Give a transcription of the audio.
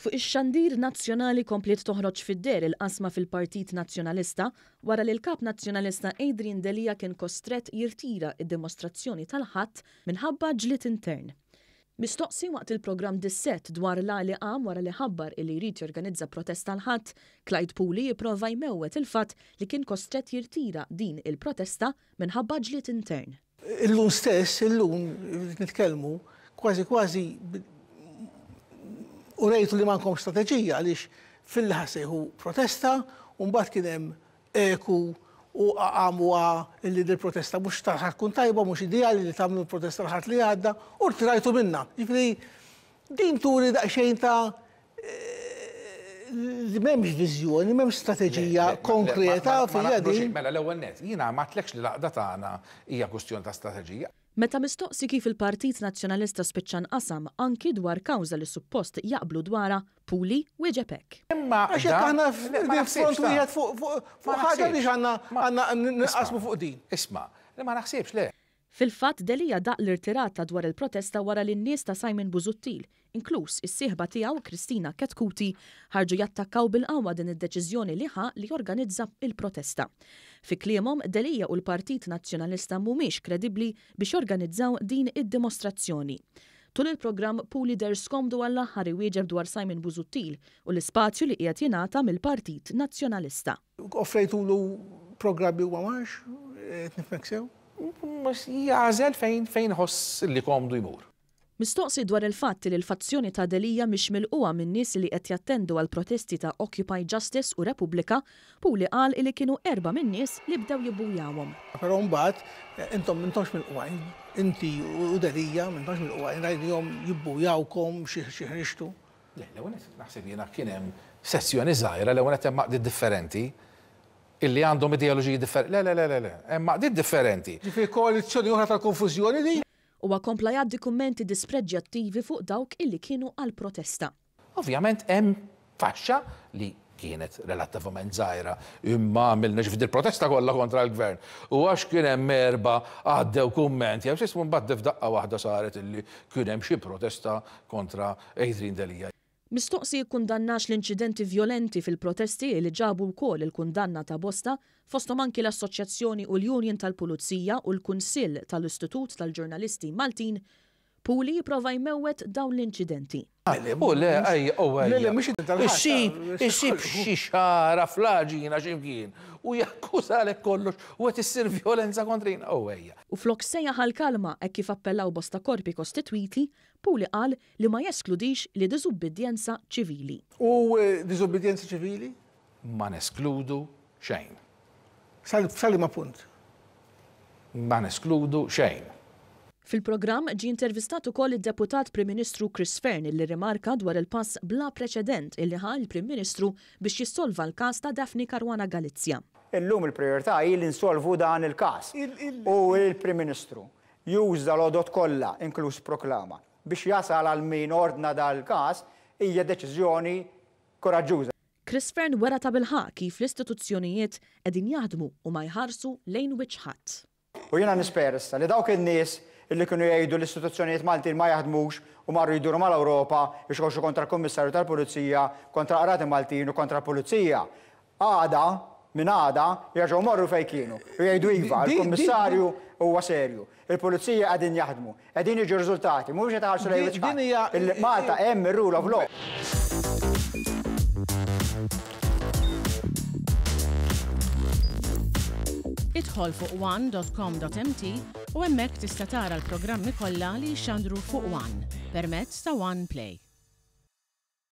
Fuq ix-xandir nazzjonali kompliet toħroġ fid-deher il-qasma fil-Partit Nazzjonalista wara li l-Kap Nazzjonalista Adrian Delia kien kostrett jirtira d-dimostrazzjoni tal-Ħadd minħabba ġlied intern. Mistoqsi waqt il-programm Dissett dwar l-għali qam wara li ħabbar illi jrid jorganizza protesta l-Ħadd, Clyde Puli jipprova jmewwet il-fatt li kien kostrett jirtira din il-protesta minħabba ġlied intern. Illum stess, illum nitkellmu, kważi kważi urejtu li m'għandkomx strateġija għaliex filli ħa ssejħu protesta u mbagħad kien hemm eku u qamu illi dil-protesta mhux ħa tkun tajba, mhux ideali li tagħmlu l-protesta l-Ħadd li għadda u rtirajtu minnha. Jiġifieri din turi daqsxejn ta' li m'hemmx viżjoni, m'hemmx strateġija konkreta fiha din. Mela l-ewwel nett, jiena m'għedtlekx li l-għaqda tagħna hija kwistjoni ta' strateġija. Meta mistoqsi kif il-Partit Nazzjonalista spiċċa nqasam anki dwar kawża li suppost jaqblu dwarha, Puli wieġeb hekk. Imma Għax jekk aħna f'front wieħed fuq ħaġa għaliex għandna ninqasmu fuq din? Isma', li ma naħsibx, le. Fil-fatt, Delia daq l-irtirata dwar il-protesta wara li n-nies ta' Simon Busuttil, inkluż is-sieħba tiegħu Kristina Chetcuti, ħarġu jattakkaw bil-qawwa din id-deċiżjoni li ħa li jorganizza l-protesta. Fi kliemhom, Delia u l-Partit Nazzjonalista mhumiex kredibbli biex jorganizzaw din id-dimostrazzjoni. Tul il-programm, Puli deher skomdu għall-aħħar iwieġeb dwar Simon Busuttil u l-ispazju li qiegħed jingħata mill-Partit Nazzjonalista. Offrejtulu programmi u ma marx, qed nifhmek sew? Jagħżel fejn fejn iħoss li komdu jmur. Mistoqsi dwar il-fatt li l-fazzjoni ta' Delia mhix milqugħa min-nies li qed jattendu għall-protesti ta' Occupy Justice u Repubblika, Puli qal li kienu erbgħa min-nies li bdew jibbujawhom. Però mbagħad intom m'intomx milqugħin, inti u Delia m'intomx milqugħin, rajnihom jibbujawkom xi ħriġtu. Le, l-ewwel nett naħseb jiena kien hemm sezzjoni żgħira, l-ewwel nett hemm għaqdiet differenti illi għandhom ideoloġiji differenti. Le, le, le, le, le, hemm għaqdiet differenti. Ġifieri koalizzjoni oħra tal-konfużjoni din? Huwa kompla jgħaddi kummenti dispreġġjattivi fuq dawk illi kienu għall-protesta. Ovvjament hemm faxxa li kienet relattivament żgħira imma għamilna ġifieri dil-protesta kollha kontra l-gvern u għax kien hemm erbgħa għaddew kumment jew x'ismu mbagħad f'daqqa waħda saret illi kien hemm xi protesta kontra Adrian Delia. Mistoqsi jikkundannax l-inċidenti vjolenti fil-protesti li ġabu wkoll il-kundanna ta' bosta, fosthom anki l-Assoċjazzjoni u l-Union tal-Pulizija u l-Kunsill tal-Istitut tal-Ġurnalisti Maltin, Puli jipprova jmewwet dawn l-inċidenti. U le, ejja, u ejja. Issib, issib xi xagħra fl-għaġina xi mkien u jakkużalek kollox u qed issir vjolenza kontrina, u ejja. U flok sejjaħ għall-kalma hekk kif appellaw bosta korpi kostitwiti, Puli qal li ma jeskludix li diżubbidjenza ċivili. U diżubbidjenza ċivili? Ma neskludu xejn. Sa liema punt? Ma neskludu xejn. Fil-programm ġie intervistat ukoll id-Deputat Prim Ministru Chris Fearne li rrimarka dwar il-pass bla preċedent illi ħa l-Prim Ministru biex jissolva l-każ ta' Daphne Caruana Galizia. Illum il-prijorità hi li nsolvu dan il-każ u l-Prim Ministru juża l-għodod kollha, inkluż proklama, biex jasal għal min ordna dal-każ hija deċiżjoni kuraġġuża. Chris Fearne wera tabilħaqq kif l-istituzzjonijiet qegħdin jaħdmu u ma jħarsu lejn wiċċ ħadd. U jiena nispera issa li dawk in-nies illi kienu jgħidu l-istituzzjonijiet Maltin ma jaħdmux u marru jduru mal-Ewropa jxoxxu kontra l-Kummissarju tal-Pulizija, kontra l-Qrati Maltin u kontra l-Pulizija, Għada, minn għada, jerġgħu jmorru fejn kienu u jgħidu iva, il-Kummissarju huwa serju, il-Pulizija qegħdin jaħdmu, qegħdin jiġu riżultati, mhumiex qed iħarsu lejn wiċċ ħadd. Malta hemm ir-rule of law. Idħol fuq one.com.mt u hemmhekk tista' tara l-programmi kollha li jixxandru fuq One permezz ta' One Play.